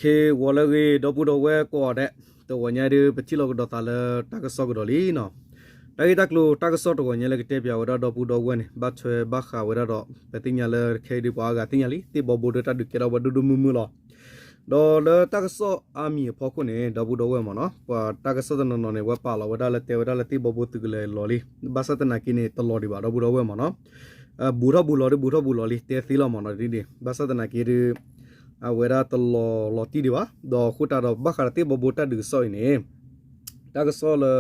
ဂီၤလၢအဂ့ၤ ဒီပုၢ်ဒီဝဲၢ်ကိးဂၤဒဲး, တဂီၤညါဒုး ပထံၣ်လိာ်ကဒီးသးလၢတၢ်ကစီၣ်ကဒီးလံနီၤ. တၢ်ဂ့ၢ်တၢ်ကျိၤတၢ်ကစီၣ်တဂီၤညါလၢကတဲပၠးဝဲဒၣ်ဒီပုၢ်ဒီဝဲၢ်န့ၣ် ဘၣ်ထွဲဘၣ်ဃးဝဲဒၣ်ဒီး ပသ့ၣ်ညါလၢခဲအံၤဒုး ပှၤအါဂၤသ့ၣ်ညါလံ သ့ၣ်ဘီဘိဒုးတၢ်ဒုးကဲထီၣ်ဝဲဒိၣ်ဒိၣ်မုၢ်မုၢ်လီၤ. ဒီးလၢတၢ်ကစီၣ်အါမံၤအဖီခိၣ်န့ၣ် ဒီပုၢ်ဒီဝဲၢ်မ့ၢ်နီၤ ပှၤတၢ်ကစီၣ်တနီၤနီၤန့ၣ် ဝဲပာ်လီၤဝဲဒၣ်လၢတဲဝဲဒၣ်လၢသ့ၣ်ဘီဘိသုးကလၢၤလီၤလံ. ဘၣ်ဆၣ်သနာ်က့န့ၣ် တလီၤဒံးဘၣ် ဒီပုၢ်ဒီဝဲၢ်မ့ၢ်နီၤ. ဘူးထီၣ်ဘူးလီၤဒုး ဘူးထီၣ်ဘူးလီၤလံ တဲသ့လီၤမ့ၢ်နီၤဒ်န့ၣ် ဘၣ်ဆၣ်သနာ်က့ဒုး အဝဲဒၣ်တလီၤလီၤတံၢ်ဒံးဘၣ်. ဒီးအဃိသတးဒီး ဘၣ်ဃးဒီးသ့ၣ်ဘီဘိတၢ်ဒုးကစီၣ်အံၤန့ၣ် တၢ်ကစီၣ်လၢ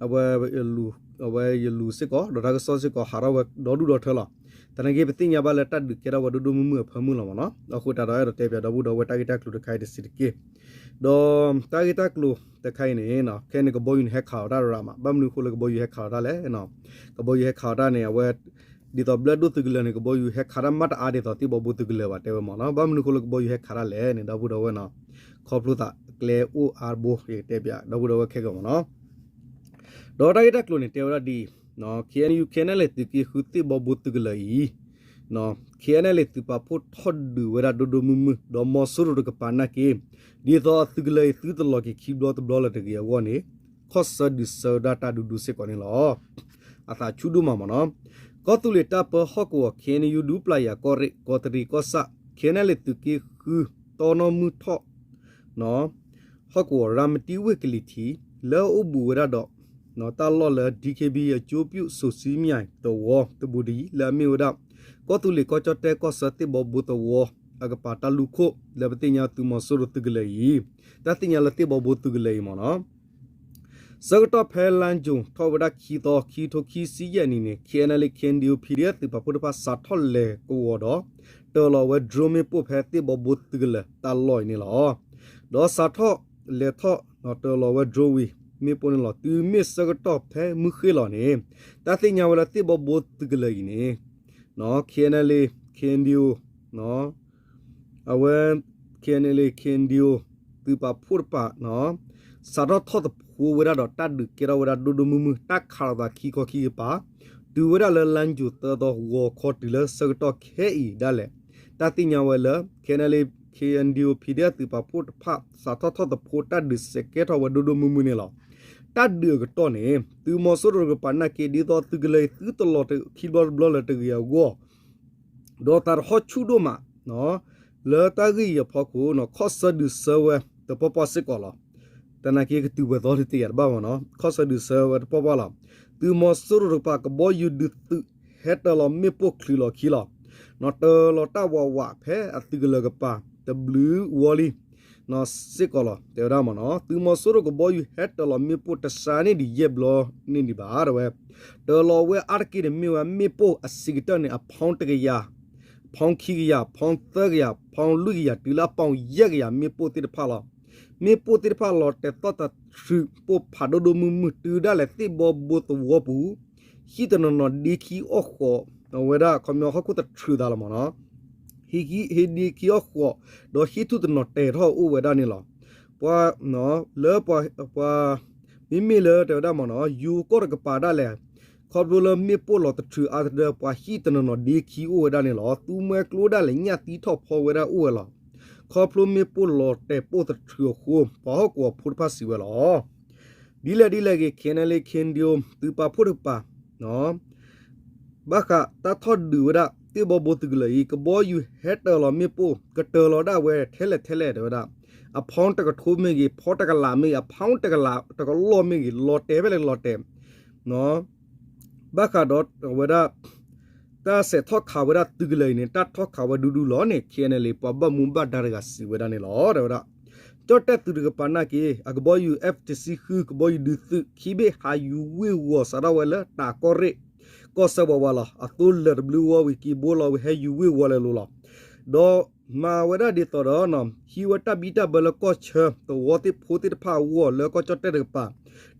အဝဲ အဝဲယလူၤစ့ၢ်ကီး ဒီးတၢ်ကစီၣ်စ့ၢ်ကီးဟးထီၣ်ဝဲဒီဒူၣ်ဒီထၢလီၤ. သနာ်က့ပသ့ၣ်ညါဘၣ်လၢတၢ်ဒုးကဲထီၣ်ဝဲဒိၣ်ဒိၣ်မုၢ်မုၢ်အဖၢမုၢ်လီၤမ့ၢ်နီၤ. အဃိသတးဒီး အဲၣ်ဒိးတဲပၠးဒီပုၢ်ဒီဝဲၢ်တၢ်ဂ့ၢ်တၢ်ကျိၤတခါအံၤတစဲးတက့ၢ်. ဒီးတၢ်ဂ့ၢ်တၢ်ကျိၤတခါအံၤန့ၣ် ခဲအံၤန့ၣ်ကဘီယူၤန့ၣ်ဟဲခးလီၤတၢ်ရၤမး ဘၣ်မနုၤအဃိလၢကဘီယူၤဟဲခးလီၤတၢ်လဲၣ်. ကဘီယူၤဟဲခးလီၤတၢ်န့ၣ် အဝဲ ဒ်သိးဘျၢဒိၣ်သုးကလၢၤန့ၣ် ကဘီယူၤဟဲခးတၢ်မးတအါဒ်သိးသ့ၣ်ဘီဘိသုးကလၢၤဘၣ်တဲဝဲမ့ၢ်နီၤ. ဘၣ်မနုၤအဃိလၢကဘီယူၤဟဲခးတၢ်လဲၣ်န့ၣ် ဒီပုၢ်ဒီဝဲၢ်နီၤ ခီဖျိသးကျဲအိၣ်အါတဘိ ယကတဲပၠးဒီပုၢ်ဒီဝဲၢ်ခဲကမ့ၢ်နီၤ. ဒီးတၢ်ဂ့ၢ်တၢ်ကျိၤန့ၣ် တဲဝဲဒၣ်ဒ်အံၤ, KNU KNLA သုးက့ဃုသ့ၣ်ဘီဘိသုးကလၢၤအံၤ KNLA သုးပာ်ဖှိၣ်ထီၣ်ဒုးဝဲဒၣ်ဒိၣ်ဒိၣ်မုၢ်မုၢ် ဒီးမီၤစိရိၤတကပၤနာ်က့ ဒ်သိးအသုးကလၢၤအံၤသုတလီၤက့ၤခံဘျီတဘျီလၢၤတဂ့ၤအဂီၢ်န့ၣ် ခီၣ်ဆၢဒုးဆၢဝဲဒၣ်တၢ်ဒူဒူစ့ၢ်ကီးန့ၣ်လီၤ. အသးဆူၣ်ဒိၣ်မးမ့ၢ်နီၤ. ကီၢ်သူလ့ၤတၢ်ပၢဟီၣ်ကဝီၤ KNU ဒူပျၢ်ယၤကီၢ်ရ့ၣ် ကီးတရံးကီၢ်ဆၣ် KNLA သုးက့ဃု တီနီၣ်မုၢ်ထီၣ် ဟီၣ်ကဝီၤရၤမတံဝ့ၢ်ကလံၤထံး လၢအအိၣ်ဘူးဝဲဒၣ်ဒီး တၢ်လီၢ်လၢ DKBA အကျိုးပြုစုစည်းမျဉ်း သဝီတဘူးတယံၤ လၢအမ့ၢ်ဝဲဒၣ် ကီၢ်သူလ့ၤကီၢ်ကၠီၣ်တဲၣ်ကီၢ်ဆၢသ့ၣ်ဘီဘိသဝီအကပၤတၢ်လူၢ်ခိၣ် လၢပသ့ၣ်ညါသုးမီၤစိရိၤသုးကလၢၤအံၤ, တၢ်သ့ၣ်ညါလၢသ့ၣ်ဘီဘိသုးကလၢၤအံၤမ့ၢ်နီၤ ဆၢကတီၢ်ဖဲလါယူၤထီၣ်ဝဲဒၣ်ခံသီ ခံထိခံဆံယဲၢ်နံၤန့ၣ် KNLA KNDO PDF သုးပာ်ဖှိၣ်တဖၣ်စးထီၣ်လဲၤကဝီၤဒီး တၢၤလီၤဝဲ drone မ့ၣ်ပိၢ်ဖဲသ့ၣ်ဘီဘိသုးကလၢၤတၢ်လီၢ်အံၤန့ၣ်လီၤ. ဒီးစးထီၣ်လဲၤထီၣ်တၢၤလီၤဝဲ drone ဝံၤ မ့ၣ်ပိၢ်န့ၣ်လီၤ. တုၤမ့ၢ်ဆၢကတီၢ်ဖဲမုၢ်ဃ့ၢ်လီၤန့ၣ် တၢ်သ့ၣ်ညါဝဲလၢသ့ၣ်ဘီဘိသုးကလၢၤအံၤန့ၣ် KNLA KNDO အဝဲ KNLA KNDO သုးပာ်ဖှိၣ်တဖၣ် စးထီၣ်ထီၣ်သဖှိဝဲဒၣ်ဒီးတၢ်ဒုးကဲထီၣ်ဝဲဒၣ်ဒိၣ်ဒိၣ်မုၢ်မုၢ် တၢ်ခးလိာ်သးခံခီခံကပၤ တုၤဝဲဒၣ်လၢလါယူၤသၢသီ ဂီၤခီတုၤလၢဆၢကတီၢ်ခဲအံၤဒၣ်လဲာ် တၢ်သ့ၣ်ညါဝဲလၢ KNLA KNDO PDF သုးပာ်ဖှိၣ်တဖၣ် စးထီၣ်ထီၣ်သဖှိတၢ်ဒုးစဲးကဲထီၣ်ဝဲဒိၣ်ဒိၣ်မုၢ်မုၢ်န့ၣ်လီၤ. တၢ်ဒုးအကတီၢ်န့ၣ် သုးမီၤစိရိၤတကပၤနာ်က့ ဒ်သိးသုးကလၢၤအံၤသုတလီၤတခံဘျီတဘျီလၢၤတဂ့ၤအဂီၢ် ဒီးသးတဟီၣ်ဆူၣ်ဒိၣ်မး လၢတၢ်ဂ့ၢ်အံၤအဖီခိၣ် ခီၣ်ဆၢဒုးဆၢဝဲတပီၢ်ပီၢ်စ့ၢ်ကီးလီၤ. သနာ်က့ကတုၤပှဲၤသီတသ့ယၤတဘၣ်မ့ၢ်နီၤ ခီၣ်ဆၢဒုးဆၢဝဲတပီၢ်ပီၢ်လီၤ. သုးမီၤစိရိၤတကပၤ ကဘီယူၤဒုးသုး ဟဲတၢၤလီၤမ့ၣ်ပိၢ်ချုးလီၤခံလီၤ. နီၤ တၢၤလီၤတၢ်ဝးဝးဖဲအသုးကလၢၤကပၤ တဘျုးဝီလံ စ့ၢ်ကီးလီၤ တဲဝဲဒၣ်မ့ၢ်နီၤ သုးမီၤစိရိၤကဘီယူၤဟဲတၢၤလီၤမ့ၣ်ပိၢ်တစှၤန့ၢ်ဒံးယဲၢ်ဘျီန့ၣ်ဒံးဘၣ် တဲဝဲ တၢၤလီၤဝဲအါတက့ၢ်န့ၣ် မ့ၢ်ဝဲမ့ၣ်ပိၢ်အဆံးကတၢၢ်န့ၣ် အဖီၣ်တကယၤ ဖီၣ်ခံကယၤ ဖီၣ်သၢကယၤ ဖီၣ်လွံၢ်ကယၤ တုၤလၢအဖီၣ်ယဲၢ်ကယၤ မ့ၣ်ပိၢ်သ့ၣ်တဖၣ်လီၤ. မ့ၣ်ပိၢ်သ့ၣ်တဖၣ်လီၤတဲာ်သီၣ်တထြူးပိၢ်ဖးဒိၣ်ဒိၣ်မုၢ်မုၢ် တုၤဒၣ်လဲာ်သ့ၣ်ဘီဘိသဝီပူၤ ဟံၣ်တနီၤနီၤဒ့ခံအီၣ်ဃီး အဝဲဒၣ်ခီပညီဟီၣ်ခိၣ်တထြူးသးလီၤမ့ၢ်နီၤ ဟံၣ်ဟံၣ်ဒ့ခံအီၣ်ဃီး ဒီးဟံၣ်ထူၣ်တနီၤတဲာ်ထီၣ်အိၣ်ဝဲဒၣ်န့ၣ်လီၤ. ပှၤ လၢပှၤ မ့မ့ၢ်လၢတဲဝဲဒၣ်မ့ၢ်နီၤ ယူၤကီၢ်တကပၤဒၣ်လဲာ် ခီဖျိလၢမ့ၣ်ပိၢ်လီၤတထြူးအါတဒၢ ပှၤဟံၣ်တနီၤနီၤဒ့ခံအိၣ်ဝဲဒၣ်န့ၣ်လီၤ. သူမှဲကျိဒၣ်လဲာ်ညၣ်သံထီၣ်ဖီဝဲဒၣ်အိၣ်ဝဲလီၤ. ခီဖျိမ့ၣ်ပိၢ်လီၤတဲာ်ပိၢ်တထြူးအဃိ ပှၤဟီၣ်ကဝီၤဖိတဖၣ်စံးဝဲလီၤ. ဒ်လဲၣ်ဒ်လဲၣ်ဂ့ၤ KNLA KNDO သုးပာ်ဖှိၣ်တကပၤ ဘၣ်ဃးတၢ်ထီၣ်ဒုးဝဲဒၣ် သ့ၣ်ဘီဘိသုးကလၢၤအံၤ ကဘီယူၤဟဲတၢၤလီၤမ့ၣ်ပိၢ် ကတၢၤလီၤဒၣ်ဝဲထဲလဲၣ်ထဲလဲၣ်တဲဝဲဒၣ် အဖီၣ်တကထိမ့ၢ်ဂ့ၤ ဖီၣ်တကလးမ့ၢ်ဂ့ၤ အဖီၣ်တကလးတကလီၢ်မ့ၢ်ဂ့ၤ လီၤတဲာ်ဖဲလဲၣ်လီၤတဲာ် ဘၣ်ဃးဒီးအဝဲဒၣ် တၢ်စဲးထီၣ်ခးဝဲဒၣ်သုးကလၢၤအံၤန့ၣ် တၢ်ထီၣ်ခးဝဲဒူဒူလီၤန့ၣ် KNLA ပှၤဘၣ်မူဘၣ်ဒါတဂၤစံးဝဲဒၣ်န့ၣ်လီၤ တဲဝဲဒၣ် ကၠီၣ်တဲၣ်သုးတကပၤနာ်က့ အကဘီယူၤ F တဆံဃု ကဘီယူၤဒုးသုး ခံဘ့ၣ်ဟးယူၤဝ့ၢ်ဝီၤစးထီၣ်ဝဲလၢတၢ်ကီၢ်ရ့ၣ် ကီၢ်စၢဝးဝးလီၤ. အသိလၢာ်တဘျုးဝီဝံၤက့ၤဘိလီၤဝံၤဟဲယူၤဝ့ၢ်ဝီၤလဲၤလိၤလီၤ. ဒီးမၤဝဲဒၣ်ဒ်သိးဒီး ဟံးဝဲတၢ်ဘံၣ်တၢ်ဘၢလၢကီၢ်ဆၢသဝီသ့ၣ်ဖိသ့ၣ်တဖၣ်အဂီၢ်လၢကီၢ်ကၠီၣ်တဲၣ်တကပၤ ဒ်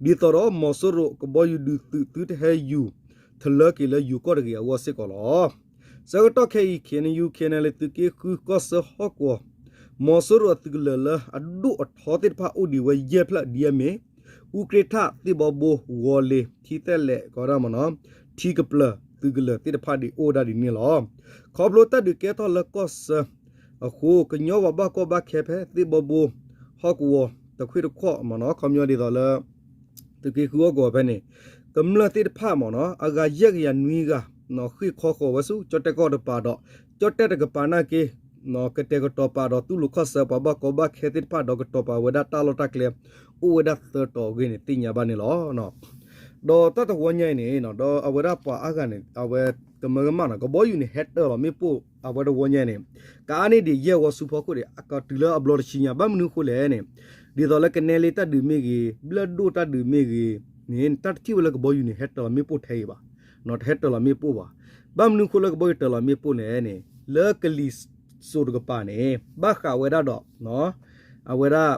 သိးဒီးမီၤစိရိၤကဘီယူၤဒုးသုးသုတဟဲယူၤ ထလၢက့ၤလၢယူၤကီၢ်တဂ့ၤအဂီၢ်စ့ၢ်ကီးလီၤ. ဆၢကတီၢ်ခဲအံၤ KNU KNLA သုးက့ဃုကီၢ်စၢဟီၣ်ကဝီၤ မီၤစိရိၤအသုးကလၢၤလၢအဒိၣ်အထီသ့ၣ်တဖၣ်အိၣ်ဒံးဝဲယဲၢ်ဖျၢၣ်ဒ်အမ့ၢ် အူကြ့ၣ်ထၣ် သ့ၣ်ဘီဘိ ဝီၤလ့ၤ ထံသဲးလဲး ကီးဒၣ်မ့ၢ်နီၤ ထံကပျၢၤသုးကလၢၤသ့ၣ်တဖၣ်ဒံးအိၣ်ဝဲဒၣ်ဒ်န့ၣ်လီၤ. ခီဖျိတၢ်ဒုးကဲထီၣ်လၢကီၢ်စၢ အဃိ ကညီပှၤဘၣ်ကီဘၣ်ခဲဖဲသ့ၣ်ဘီဘိ ဟီၣ်ကဝီၤတခွ့ၣ်တခီၣ်မ့ၢ်နီၤ ခီပညီဒ်သိးလၢ သုးက့ဃုဟီၣ်ကဝီၤဖဲန့ၣ် ကမျၢၢ်သ့ၣ်တဖၣ်မ့ၢ်နီၤ အဂၤယဲၢ်ကယၤနွံဂၤ ဃ့ၢ်ခီဃီၤဝဲဆူ ကၠီၣ်တဲၣ်ကီၢ်တပၤဒီး ကၠီၣ်တဲၣ်တကပၤနာ်က့ ကတဲာ်ကတီၤပာ်ဒီးတူၢ်လိာ်ခီၣ်ဆၢပှၤဘၣ်ကီဘၣ်ခဲသ့ၣ်တဖၣ်ဒီးကတီၤပာ်ဝဲဒၣ်တၢ်လီၢ်တၢ်ကျဲ အိၣ်ဝဲဒၣ်သၢတီၤအဂ့ၢ်န့ၣ် သ့ၣ်ညါဘၣ်န့ၣ်လီၤ. ဒီးတၢ်တဝီညါအံၤန့ၣ် ဒီးအဝဲဒၣ်ပှၤအါဂၤန့ၣ် အဝဲကမၢကမၣ်နီၤ ကဘီယူၤန့ၣ် ဟဲတၢၤလီၤမ့ၣ်ပိၢ်အဝဲတဝီညါအံၤန့ၣ် ကအါန့ၢ်ဒံးယဲၢ်ဝီဆူဖီခိၣ်န့ၣ် အကတုၤလၢအဘျီတဆံညါ ဘၣ်မနုၤအဃိလဲၣ်န့ၣ် ဒ်သိးလၢကနဲလ့တၢ်ဒုးမ့ၢ်ဂ့ၤ ဘျၢၣ်ဒိၣ်တၢ်ဒုးမ့ၢ်ဂ့ၤန့ၣ် တၢ်တထံၣ်ဝဲလၢကဘီယူၤန့ၣ် ဟဲတၢၤလီၤမ့ၣ်ပိၢ်ထဲအံၤဘၣ် တဟဲတၢၤလီၤမ့ၣ်ပိၢ်ဘၣ်. ဘၣ်မနုၤအဃိလၢကဘီယူၤတၢၤလီၤမ့ၣ်ပိၢ်လဲၣ်န့ၣ် လၢကလံၤစိးတကပၤန့ၣ် ဘၣ်ဃးဝဲဒၣ်ဒီး အဝဲဒၣ်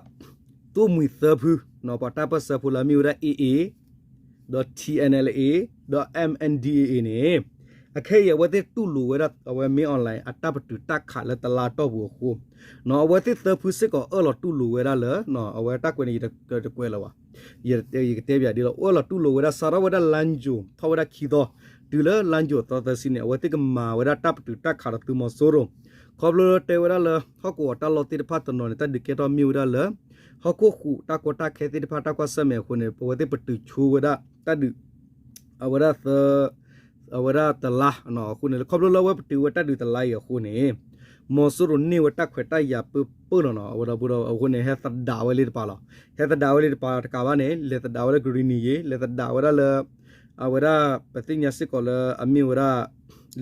သိၣ်မှံၤသၢဖု ပှၤတၢ်ပၢၢ်ဆၢဖိလၢအမ့ၢ်ဝဲဒၣ် AA ဒီး TNLA ဒီး MNDAA န့ၣ် အခဲအံၤအဝဲသ့ၣ်တူၢ်လိာ်ဝဲဒၣ် အဝဲမ့ၢ် online အတၢ်ပတုာ်တၢ်ခးလၢတလါတီၢ်ပူၤအဃိ အဝဲသ့ၣ်သၢဖုစ့ၢ်ကီးအၢၣ်လီၤတူၢ်လိာ်ဝဲဒၣ်လၢ အဝဲတၢ်ကွဲးန့ၣ် ယတကွဲးလၢၤဘၣ် ယကတဲပၠးဒ်လီၤ အၢၣ်လီၤတူၢ်လိာ်ဝဲဒၣ် စးထီၣ်ဝဲဒၣ်လါယူၤ ထီၣ်ဝဲဒၣ်ခံသီ တုၤလၢလါယူၤသီသၢဆံန့ၣ် အဝဲသ့ၣ်ကမၤဝဲဒၣ်တၢ်ပတုာ်တၢ်ခးဒီးသုးမီၤစိရိၤ ခီဖျိလၢတဲဝဲဒၣ်လၢ ဟီၣ်ကဝီၤတၢ်လီၢ်သ့ၣ်တဖၣ်တနီၤန့ၣ် တၢ်ဒုးကဲထီၣ်မ့ၢ်ဝဲဒၣ်လၢ ဟီၣ်ခိၣ်ဃုာ်တၢ်ကီတၢ်ခဲသ့ၣ်တဖၣ်တၢ်ကွၢ်ဆၢၣ်မဲာ်အဃိန့ၣ် အဝဲသ့ၣ်ပတုာ်ဆိဝဲဒၣ်တၢ်ဒုး အဝဲဒၣ်သၢ အဝဲဒၣ်တလါအဃိန့ၣ် ခီဖျိလၢအဝဲပတုာ်ဝဲတၢ်ဒုးတလါအံၤအဃိန့ၣ် မီၤစိရိၤန့ၢ်ဝဲတၢ်ခွဲးတၢ်ယာ်ပၢၢ်ပၢၢ်လီၤနီၤ အဝဲဒီပုၢ်ဒီဝဲၢ်အဃိန့ၣ် ဟဲသဒးဝဲလံတပၤလီၤ. ဟဲသဒးဝဲလံတပၤတကးဘၣ်န့ၣ် လဲၤသဒးဝဲလၢကရံၣ်နံၤယ့ၤ လဲၤသဒးဝဲဒၣ်လၢ အဝဲဒၣ် ပသ့ၣ်ညါစ့ၢ်ကီးလၢအမ့ၢ်ဝဲဒၣ်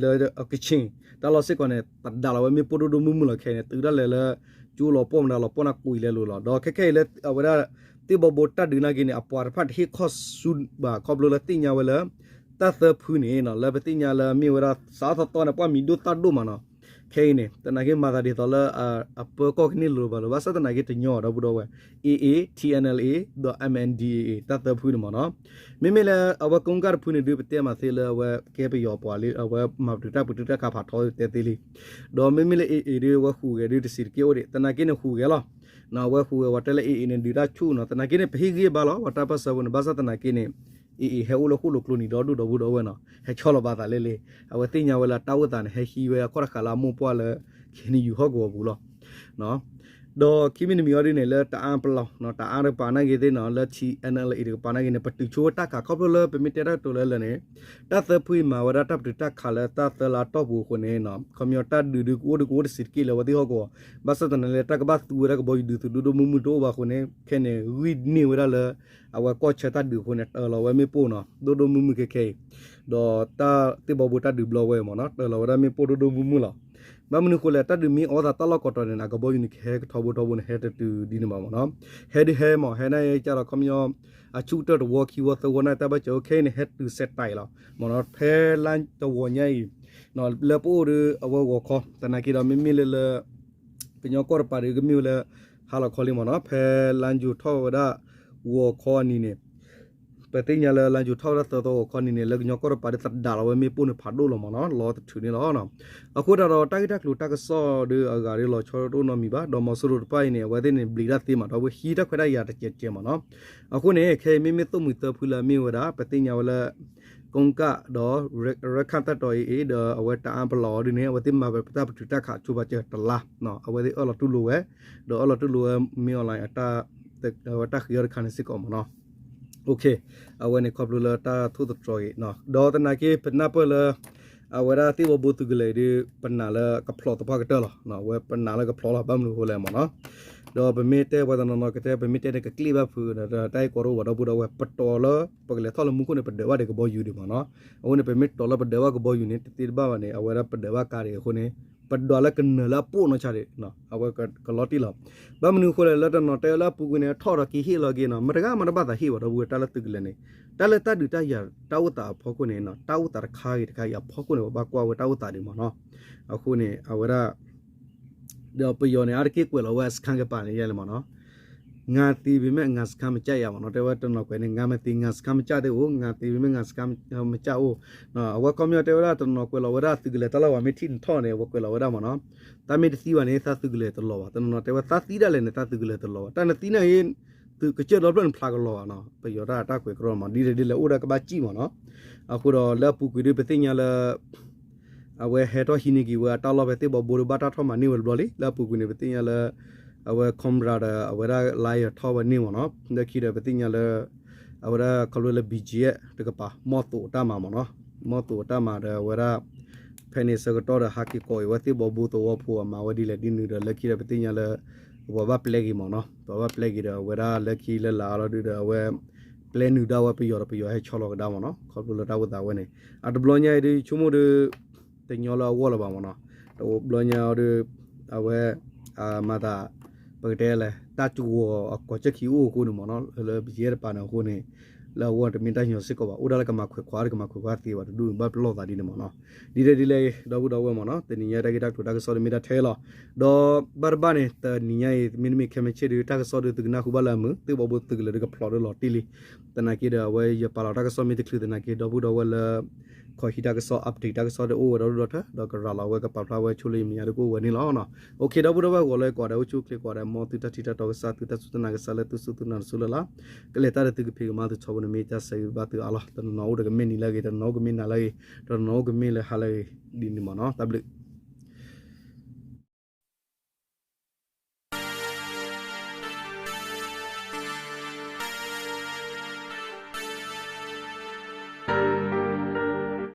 လၢကခ့ၣ် တၢ်လီၢ်စ့ၢ်ကီးန့ၣ် သဒးလီၤဝဲမ့ၣ်ပိၢ်ဒိၣ်ဒိၣ်မုၢ်မုၢ်လီၤခဲအံၤန့ၣ် တုၤဒၣ်လဲာ်လၢ ကၠိလီၤပှီၢ်မတၤလီၤပှီၢ်နၢ်ကိးအံၤလဲၤလိၤလီၤ. ဒီးခဲခဲအံၤလၢအဝဲဒၣ် သ့ၣ်ဘီဘိတၢ်ဒုးနာ်က့န့ၣ် အပှၤတဖၣ်တဟ့ၣ်ခီၣ်ဆူဘၣ်ခီဖျိလၢသ့ၣ်ညါဝဲလၢ တၢ်သၢဖုန့ၣ် လၢပသ့ၣ်ညါလၢအမ့ၢ်ဝဲဒၣ် စးထီၣ်သီသီန့ၣ် ပှၤမံၤဒိၣ်သၣ်ဒိၣ်မးနီၤ ခဲအံၤန့ၣ် သနာ်က့မၤသးဒ်သိးလၢ အပၢကီၢ်ကန့ၢ်လိၤဘၣ်လိၤ ဘၣ်ဆၣ်သနာ်က့တညီဒီပုၢ်ဒီဝဲၢ် AA TNLA ဒီး MNDAA တၢ်သၢဖုန့ၣ်မ့ၢ်နီၤ မ့မ့ၢ်လၢအဝဲကိကၣ်တဖုန့ၣ်ဒုး ပတဲမးသ့လၢအဝဲကဲပယီၤပှၤလံ အဝဲမၤပတုာ်တၢ်ပတုာ်တၢ်ခးဖးထီတဲသ့လံ ဒီးမ့မ့ၢ်လၢ AA ဒုး အဝဲဟူးဂဲၤဒုးတစံးတက့ၢ်အိၣ်ဒံး သနာ်က့န့ၣ်ဟူးဂဲၤလီၤ အဝဲဟူးဂဲၤဝဲတဲလၢ AA န့ၣ် ဒုးတၢ်ဆူၣ်နီၤ သနာ်က့န့ၣ် ပဟ့ၣ်ဂံၢ်ဘါလီၤ ပှၤတၢ်ပၢၢ်ဆၢဖိန့ၣ် ဘၣ်ဆၣ်သနာ်က့န့ၣ် AA ဟဲအိၣ်လၢဃိၣ်လိာ်ကျိနံၤဒီဒူၣ်ဒီပုၢ်ဒီဝဲၢ်နီၤ ဟဲဆီလီၤဘၣ်သးလၢလံ အဝဲသ့ၣ်ညါဝဲလၢတၢ်အိၣ်သးန့ၣ် ဟဲဟံးဝဲအခီၣ်တဃာ်လၢအမိၢ်ပှၢ်လၢ ခ့နယူၤဟီၣ်ကဝီၤပူၤလီၤ ဒီးခံမံၤတမံၤအံၤဒ်န့ၣ် လၢတအါပလီၢ် တအါတကပၤနာ်က့သ့ၣ်နီၤ လၢ TNLA တကပၤနာ်က့န့ၣ် ပတုာ်ဆိဝဲတၢ်ခးခီဖျိလၢပမ့ၢ်တဲတၢ်ကတိၤလၢလၢ်န့ၣ် တၢ်သၢဖုအံၤမၤဝဲဒၣ်တၢ်ပတုာ်တၢ်ခးလၢတၢ်သၢလါတီၢ်ပူၤအဃိန့ၣ် ခီပညီတၢ်ဒုးဒုးကအိၣ်ဒုးကအိၣ်တစံးတက့ၢ်လၢအဝဲသ့ၣ်ဟီၣ်ကဝီၤ ဘၣ်ဆၣ်သနာ်က့လၢတၢ်ကဘၣ်သူဝဲဒၣ်ကဘီယူၤဒုးသုးဒိၣ်ဒိၣ်မုၢ်မုၢ်တအိၣ်ဘၣ်အဃိန့ၣ် ခဲန့ၣ်ဂံၢ်န့ၢ်ဝဲဒၣ်လၢ အဝဲကီၢ်ဆၢတၢ်ဒုးအဃိန့ၣ် တၢၤလီၤဝဲမ့ၣ်ပိၢ်နီၤ ဒိၣ်ဒိၣ်မုၢ်မုၢ်ခဲခဲအံၤ ဒီးတၢ်သ့ၣ်ဘီဘိတၢ်ဒုးဘျီဝဲမ့ၢ်နီၤ တၢၤလီၤဝဲဒၣ်မ့ၣ်ပိၢ်ဒိၣ်ဒိၣ်မုၢ်မုၢ်လီၤ. ဘၣ်မနုၤအဃိလဲၣ် တၢ်ဒုးမ့ၢ်အိၣ်သးတၢ်လီၢ်ကိးတီၤန့ၣ် အကဘီယူၤန့ၣ်ကဟဲကထီဘိထီဘိန့ၣ် ဟဲတတုၤဒ်န့ၣ်ဘၣ်မ့ၢ်နီၤ ဟဲဒုးဟဲမ့ၢ် ဟဲနာ်က့ဒီးခီပညီ အဆူၣ်ကတၢၢ်တဝီခံဝီသၢဝီနာ်က့ တၢ်ဘၣ်စၢၤအိၣ်ခဲအံၤန့ၣ် ဟဲတုၤစဲးတၢ်အံၤလီၤမ့ၢ်နီၤ ဖဲလါတဝီညါအံၤ လၢပအိၣ်ဒီးအဝဲဂီၤခီ သနာ်က့ဒီးမ့မ့ၢ်လၢလၢ ကညီကီၢ်တပၤဒီးကမ့ၢ်ဝဲလၢ ဟါလီၤခီလံမ့ၢ်နီၤ ဖဲလါယူၤထီၣ်ဝဲဒၣ် ဂီၤခီအနံၤန့ၣ် ပသ့ၣ်ညါလၢလါယူၤထီၣ်ဝဲဒၣ်သၢသီဂီၤခီအနံၤန့ၣ် လၢကညီကီၢ်တပၤဒီးသဒးလီၤဝဲမ့ၣ်ပိၢ်န့ၣ်ဖးဒိၣ်လီၤမ့ၢ်နီၤ လီၤတထုးန့ၣ်လီၤ. အဃိသတးဒီးတၢ်ဂ့ၢ်တၢ်ကျိၤတၢ်ကစီၣ်ဒီးအဂၤဒီးလီၤဆီတအိၣ်နီတမံၤဘၣ် ဒီးမီၤစိရိၤတဖၣ်အံၤန့ၣ် အဝဲသ့ၣ်န့ၣ် ဘျံးတၢ်သ့မးဒီးဝဲဟံးတၢ်ခွဲးတၢ်ယာ်တကဲးကဲးမ့ၢ်နီၤ အဃိန့ၣ် ခဲအံၤမ့မ့ၢ်သိၣ်မှံၤသၢဖုလၢအမ့ၢ်ဝဲဒၣ် ပသ့ၣ်ညါဝဲလၢ ကိကၣ်ဒီး ရခၢၣ်တၢ်တီၤအံၤ ဒီးအဝဲတအါပလီၢ်အီၤဒ်န့ၣ် အဝဲသ့ၣ်မၤဝဲပတၢ်ပတုာ်တၢ်ခးဆိပာ်စၢၤတလါ အဝဲသ့ၣ်အၢၣ်လီၤတူၢ်လိာ်ဝဲ ဒီးအၢၣ်လီၤတူၢ်လိာ်ဝဲ မ့ၢ် online အတၢ် အဝဲတၢ်ဃ့အီၤတခါန့ၣ်စ့ၢ်ကီးမ့ၢ်နီၤ အဝဲန့ၣ်ခီဖျိလၢတၢ်ထိၣ်သတြီၤအံၤ ဒီးသနာ်က့ပနၢ်ပၢၢ်လၢ အဝဲဒၣ်သ့ၣ်ဘီဘိသုးကလၢၤအံၤဒီး ပနာ်လၢကဖျိးသပှၢ်ကတၢၢ်လီၤ. အဝဲပနာ်လၢကဖျိးလီၤ ဘၣ်မနုၤအဃိလဲၣ်မ့ၢ်နီၤ ဒီးပမ့ၢ်တဲပှၤတနီၤနီၤကတဲ ပမ့ၢ်တဲန့ၣ်ကကျ့ၣ်ဘၣ်ဖုးဒီး တၢ်အံၤကီတအိၣ်ဘၣ်ဒီပုၢ်ဒီဝဲၢ် ပတီၤလၢပကလဲၤထီၣ်လၢမူခိၣ်န့ၣ် ပဒၢးဘၣ်ဒီးကဘီယူၤဒံးမ့ၢ်နီၤ အဃိန့ၣ် ပမ့ၢ်တီၤလၢပဒၢးဘၣ်ကဘီယူၤန့ၣ် တသ့တဘၣ်ဘၣ်န့ၣ် အဝဲဒၣ်ပဒၢးဘၣ်ကါဒံးအဃိန့ၣ် ပဒွးလၢကနၢၤလၢအပိၢ်နီၢ်ဆါဒံး အဝဲကလီၤတံၢ်လီၤ. ဘၣ်မနုၤအဃိလဲၣ် လၢတနီၤတဲလၢအပူၤကွံာ်န့ၣ် ထီၣ်ဒီးက့ၤဟ့ၣ်လီၤက့ၤနီၤ မတဂၤမတဘၣ်သးဟ့ၣ်ဘၣ်ဒီပုၢ်ဝဲၢ် တၢ်လၢသုးကလၢၤန့ၣ် တၢ်လၢတၢ်ဒုးတၢ်ယၤတၢ်အိၣ်သးအဖီခိၣ်န့ၣ် တၢ်အိၣ်သးတခါဂ့ၤတခါဂ့ၤအဖီခိၣ်န့ၣ် ပဘၣ်ကွၢ်ဝဲတၢ်အိၣ်သးဒံးမ့ၢ်နီၤ အဃိန့ၣ် အဝဲဒၣ် ဒီးပယီၤန့ၣ် အါတက့ၢ်ကွဲးလီၤဝဲအစခန်းကပၤန့ၣ်ယဲလံမ့ၢ်နီၤ ငါသေပေမဲ့ ငါစခန်းမကျရမ့ၢ်နီၤ တဲဝဲတနီၤကွဲးန့ၣ် ငါမသေ ငါစခန်းမကျသေးဘူး ငါသေပေမဲ့ ငါစခန်းမကျအိၣ် အဝဲခီပညီတဲဝဲဒၣ်တနီၤကွဲးလီၤဝဲဒၣ်သုးကလၢၤတၢ်လီၢ်ဝဲမ့ၢ်ထံၣ်နထီၣ်န့ၣ် အဝဲကွဲးလီၤဝဲဒၣ်မ့ၢ်နီၤ တၢ်မ့ၢ်တသံဘၣ်န့ၣ် သးသုးကလၢၤတလီၤဘၣ် တနီၤနီၤတဲဝဲသးသံဒၣ်လဲာ်န့ၣ် သးသုးကလၢၤတလီၤဘၣ် တၢ်နသံန့ၣ် သုးကစၢၢ်ဒီဖျၢၣ်န့ၣ်ဖျါကလီၤဘၣ်နီၤ ပယီၤတၢ်တၢ်ကွဲးကရီမ့ၢ် ဒ်လဲၣ်ဒ်လဲၣ်အိၣ်ဒၣ်ကဘၣ်စံၣ်မ့ၢ်နီၤ အဃိဒီးလၢအပူၤကွံာ်ဒုးပသ့ၣ်ညါလၢ အဝဲဟဲထီၣ်ဟံးန့ၢ်က့ၤဝဲအတၢ်လီၢ်ဖဲသ့ၣ်ဘီဘိဒီး ဘၣ်တၢ်ထီၣ်မၤန့ၢ်ဝဲတဘျီလံ. လၢအပူၤကွံာ်န့ၣ် ပသ့ၣ်ညါလၢ အဝဲ Cobra ဒီး အဝဲဒၣ် Lion ထီၣ်ဝဲန့ၢ်မ့ၢ်နီၤ. လၢခံဒီးပသ့ၣ်ညါလၢ အဝဲဒၣ်ခီဖျိလၢ ဘီၣ်ကၠံၣ် တကပၤ မီၢ်သိးအတၢ်မၤမ့ၢ်နီၤ. မီၢ်သိးအတၢ်မၤဒီး အဝဲဒၣ် ဖဲန့ၣ်ဆၢကတီၢ်ဒီး ဟးက့ၤကိးအံၤဝဲသ့ၣ်ဘီဘိသဝီဖိအမၤဝဲဒ်လဲၣ်ဒ်နုၤဒီး လၢခံဒီးပသ့ၣ်ညါလၢ ပှၤဘၣ်ပျဲက့ၤမ့ၢ်နီၤ. ပှၤဘၣ်ပျဲက့ၤဒီး အဝဲဒၣ်လၢခံလၢလာ်အလီၤဒုဒီး အဝဲ ပျဲနုာ်ဒၣ်ဝဲပယီၤဒီး ပယီၤဟဲဆီလီၤကဒါမ့ၢ်နီၤ. ခီဖျိလၢတၢ်အိၣ်သးဝဲန့ၣ် အတဘျီညါအံၤဒု ဆိကမိၣ်ဒု တညီလၢအဂီၢ်လၢၤဘၣ်မ့ၢ်နီၤ. တဘျီညါအံၤဒု အဝဲ မၤသး ပကတဲလဲၣ် တၢ်ကဝီၤအကီၢ်စဲၣ်ခံအိၣ်အဃိန့ၣ်မ့ၢ်နီၤ, လၢပယဲၢ်တပၤန့ၣ်အဃိန့ၣ် လၢအဂီၢ်တမ့ၢ်တၢ်ညီစ့ၢ်ကီးဘၣ်, အိၣ်ဒၣ်လၢကမၤခွဲးခွါ တကမၤခွဲးခွါသ့ဘၣ်တဒူၣ်န့ၣ် ဘၣ်ပလီၢ်သးဒ်န့ၣ်မ့ၢ်နီၤ. ဒ်လဲၣ်ဒ်လဲၣ် ဒီပုၢ်ဒီဝဲၢ်မ့ၢ်နီၤ, တနံၤညါတၢ်ဂ့ၢ်တၢ်ကျိၤတၢ်ကစီၣ်န့ၣ်မ့ၢ်ဒၣ်ထဲလီၤ. ဒီးဘၣ်တဘၣ်န့ၣ် တနံၤညါအံၤ မ့တမ့ၢ်ခဲမုၢ်ဆ့ၣ်ဒု တၢ်ကစီၣ်ဒုသုကနၢ်ဟူဘၣ်လၢအမုာ်, သ့ၣ်ဘီဘိသုးကလၢၤဒုကဖျိးဒုလီၤတံၢ်လံ. သနာ်က့ဒီး အဝဲယပာ်လီၤတၢ်ကစီၣ်မ့ၢ်တချုးသနာ်က့ ဒီပုၢ်ဒီဝဲၢ်လၢ ခီၣ်ဟံးတၢ်ကစီၣ် update တၢ်ကစီၣ်ဒီးအိၣ်ဝဲဒီဒူၣ်ဒီထၢ ဒီးကရၤလီၤဝဲကပာ်ဖျါဝဲဆိလၢယမဲာ်ညါဒုကအိၣ်ဝဲန့ၣ်လီၤ. အိၣ်ခ့ ဒီပုၢ်ဒီဝဲၢ်ဂီၤလၢကိးဂၤဒဲး အိၣ်ဆူၣ်အိၣ်ချ့ကိးဂၤဒဲး မ်သုတၢ်ထံၣ်တၢ်တီကစၢ် သုတၢ်စူၢ်တၢ်နာ်ကစၢ်လၢသုစူၢ်သုနာ်တစိၢ်လၢ်လၢ် ကလဲၤတၢ်ဒီးသုကဖံးကမၤသုထီဘိန့ၣ်မ့ၢ်တၢ်ဆၢဂ့ၤဘၣ်သုအါလီၤ. တနီၤနီၤအိၣ်ဒီးကမ့ၢ်နံၤလၢအဂ့ၤ, တနီၤနီၤအိၣ်ကမ့ၢ်နၤလၢအဂ့ၤ, တနီၤနီၤအိၣ်ကမ့ၢ်လၢဟါလၢအဂ့ၤ ဒ်န့ၣ်မ့ၢ်နီၤ. တၢ်ဘျုး